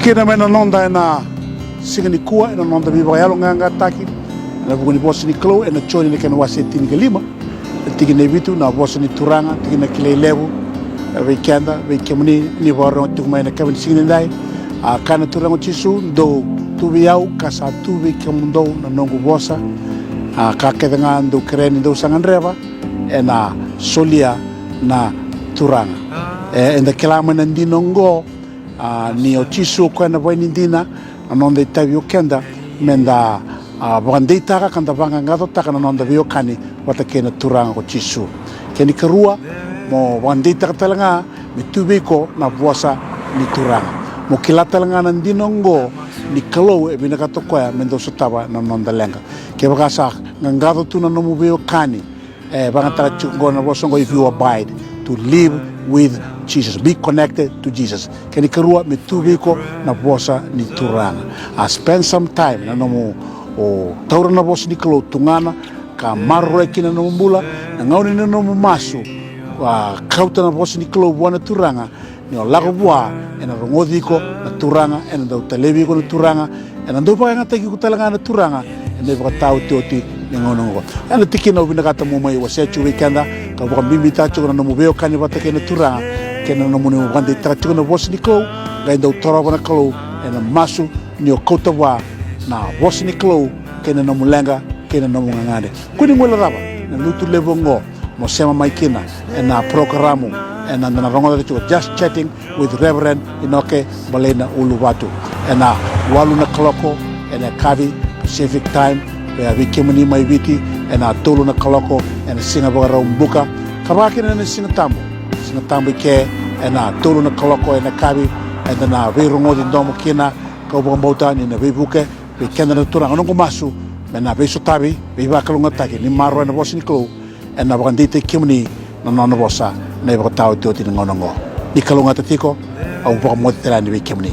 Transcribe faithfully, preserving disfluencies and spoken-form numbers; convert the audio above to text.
Kina mai na noda ena siga nikua, ena noda veivakayaloqaqataki ena vuku ni vosa ni Kalou, ena Joni na kena wase tinikalima, na tikina e vitu, na vosa ni Turaga, tikina kilai levu, e, vei keda, vei kemuni, ni vakarorogo tiko mai ena kave ni siga nidai. A kaya na Turaga o Jisu, dou tu vei au, ka sa tu vei kemudou na noqu vosa. A ka kece ga dou kerea ni dou sa gadreva, ena solia na Turaga. E, eda kila mai na dina oqo, a, ni o Jisu o koya na vaini dina, na noda itavi o keda, meda, a, vakadeitaka ka da vaqaqacotaka na noda veiwekani vata kei na Turaga ko Jisu. Kena ikarua, mo vakadeitaka tale ga me tu vei iko na vosa ni Turaga. Mo kila tale ga na dina oqo ni Kalou e vinakata o koya me dau sotava na noda leqa. Kevaka sa qaqaco tu na nomu veiwekani, e vakayagataka tiko oqo na vosa oqo, if you abide, to live with Jesus, be connected to Jesus. Kena ikarua, me tu vei iko na vosa ni Turaga. A, spend some time na nomu, o, taura na vosa ni Kalou, tugana ka maroroya kina na nomu bula. Na gauna ni nomu masu, a, kauta na vosa ni Kalou vua na Turaga, ni o lako vua, ena rogoci iko na Turaga, ena dau talevi iko na Turaga, ena dau vakayagataki iko tale ga na Turaga ena ivakataotioti ni gauna oqo. Ena tikina au vinakata meu mai wasea tiko vei keda, ka vakabibitaka tiko na nomu veiwekani vata kei na Turaga, kei na nomuni vakadeitaka tiko na vosa ni Kalou, qai dau torova na Kalou ena masu, ni o kauta vua na vosa ni Kalou kei na nomu leqa, kei na nomu gagadre. Kua ni guilecava na lutu levu oqo, mo sema mai kina ena porokaramu eda na rogoca tiko, Just Chatting with Reverend Inoke Balaina Uluvatu, ena walu na kaloko ena yakavi Pacific Time, vei, vei kemuni mai Viti, ena tolu na kaloko ena siga Vakaraubuka, ka vaka kina ena Siga Tabu. Siga Tabu i ke, ena tolu na kaloko ena yakavi, eda na veirogoci domo kina, kau vakabauta ni na veivuke vei keda na Turaga. Noqu masu me na veisotavi, veivakalougatataki, ni maroroya na vosa ni Kalou, ena vakadeitaki kemuni na nona vosa ena ivakataotioti ni gauna oqo. Ni kalougata tiko, au vakamoce tale yani vei kemuni.